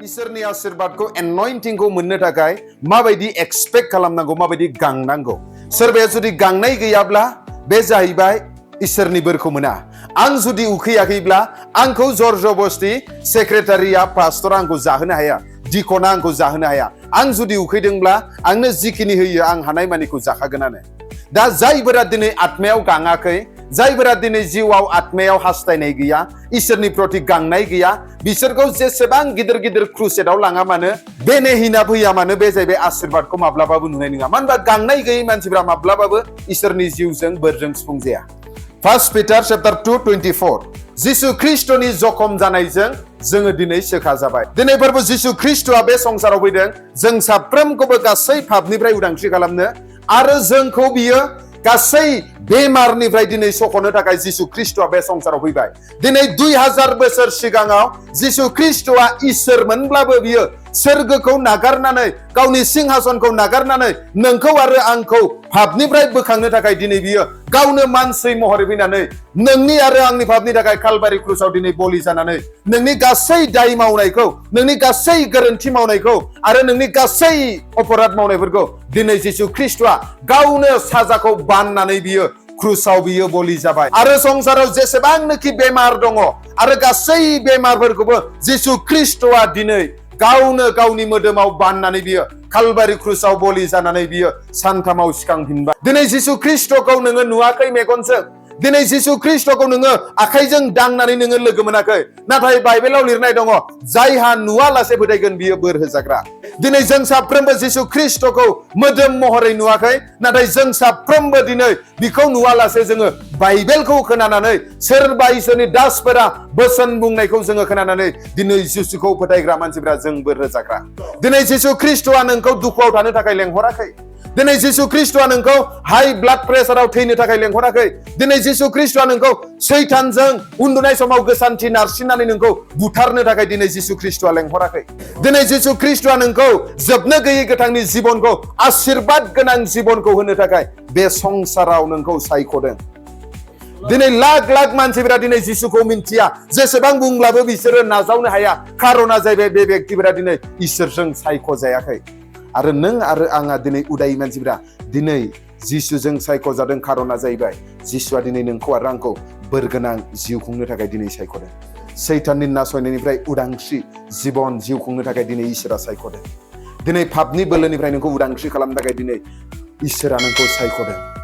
इसोरनि आशीर्वादखौ एनॉइंटिंखौ मोननो थाखाय माबायदि एक्सपेक्ट खालामनांगौ माबायदि गांनांगौ सोरबाया जुदि गांनाय गैयाब्ला बे जाहैबाय इसोरनि बोरखौ मोना आं जुदि उखैयाखैब्ला आंखौ जर जबस्ति सेक्रेटारिया पास्टरा आंखौ जाहोनो हाया डिकना आंखौ जाहोनो हाया आं जुदि उखैदोंब्ला आंनो जिखिनि होयो आं हानाय मानिखौ जाखागोनानो दा जायफोरा दिनै आत्मायाव गाङाखै जायफोरा दिनै जिउआव आत्मायाव हास्थायनाय गैया इसोरनि प्रति गांनाय गैया बिसोरखौ जेसेबां गिदिर गिदिर क्रुसेडआव लाङा मानो बेनेहिना फैया मानो बे जाहैबाय आशीर्वादखौ माब्लाबाबो नुनाय नङा मानो होनबा गांनाय गैयै मानसिफ्रा माब्लाबाबो इसोरनि जिउजों बोरजों सुफुंजाया 1 Peter chapter 2:24 जिसु ख्रिस्टनि जखम जानायजों जोङो दिनै सोखा जाबाय दिनै फोरबो जिसु ख्रिस्टआ बे संसाराव फैदों जों साफ्रोमखौबो गासै पापनिफ्राय उदांस्रि खालामनो आरो जोंखौ बियो गासै बेमारनिफ्राय दिनै सख'नो थाखाय जिसु ख्रिस्टआ बे संसाराव फैबाय दिनै 2000 बोसोर सिगाङाव जिसु ख्रिस्टआ इसोरमोनब्लाबो बियो सोरगोखौ नागारनानै गावनि सिंहासनखौ नागारनानै नोंखौ आरो आंखौ पापनिफ्राय बोखांनो थाखाय दिनै बियो गावनो मानसि महरै फैनानै नोंनि आरो आंनि पापनि थाखाय कालभारि क्रुसाव दिनै बलि जानानै नोंनि गासै दाय मावनायखौ नोंनि गासै गोरोन्थि मावनायखौ आरो नोंनि गासै अपराध मावनायफोरखौ दिनै जिसु ख्रिस्टआ गावनो साजाखौ बाननानै बियो क्रुसाव बियो बलि जाबाय आरो संसाराव जेसेबांनोखि बेमार दङ आरो गासै बेमारफोरखौबो जिसु ख्रिस्टआ दिनै गावनो गावनि मोदोमाव बाननानै बियो कालभारि क्रुसाव बलि जानानै बियो सानथामाव सिखांफिनबाय दिनै जिसु ख्रिस्टखौ नोङो नुवाखै मेगनजों दिनै जिसु ख्रिस्टखौ नोङो आखाइजों दांनानै नोङो लोगो मोनाखै नाथाय बाइबेलाव लिरनाय दङ जायहा नुवालासे फोथायगोन बियो बोर होजाग्रा दिनै जों साफ्रोमबो जिसु ख्रिस्टखौ मोदोम महरै नुवाखै नाथाय जों साफ्रोमबो दिनै बिखौ नुवालासे जोङो बाइबेलखौ खोनानानै सोरबा इसोरनि दासफोरा बोसोन बुंनायखौ जोङो खोनानानै दिनै जिसुखौ फोथायग्रा मानसिफोरा जों बोर होजाग्रा दिनै जिसु ख्रिस्टआ नोंखौ दुखुआव थानो थाखाय लेंहराखै दिनै जिसु ख्रिस्टआ नोंखौ हाई ब्लाड प्रेसाराव थैनो थाखाय लेंहराखै दिनै जिसु ख्रिस्टआ नोंखौ सैतानजों उन्दुनाय समाव गोसानथि नारसिननानै नोंखौ बुथारनो थाखाय दिनै जिसु ख्रिस्टआ लेंहराखै दिनै जिसु ख्रिस्टआ नोंखौ जोबनो गैयै गोथांनि जिबनखौ आशीर्बाद गोनां जिबनखौ होनो थाखाय बे संसाराव नोंखौ सायख'दों दिनै लाख लाख मानसिफोरा दिनै जिसुखौ मिन्थिया जेसेबां बुंब्लाबो बिसोरो नाजावनो हाया खारना जाहैबाय बे व्यक्तिफोरा दिनै इसोरजों सायख'जायाखै आरो नों आरो आंहा दिनै उदायि मानसिफोरा दिनै जिसुजों सायख'जादों खारना जाहैबाय जिसुआ दिनै नोंखौ आरो आंखौ बोरगोनां जिउ खुंनो थाखाय दिनै सायख'दों सैताननि नासयनायनिफ्राय उदांस्रि जिबन जिउ खुंनो थाखाय दिनै इसोरा सायख'दों दिनै पापनि बोलोनिफ्राय नोंखौ उदांस्रि खालामनो थाखाय दिनै इसोरा नोंखौ सायख'दों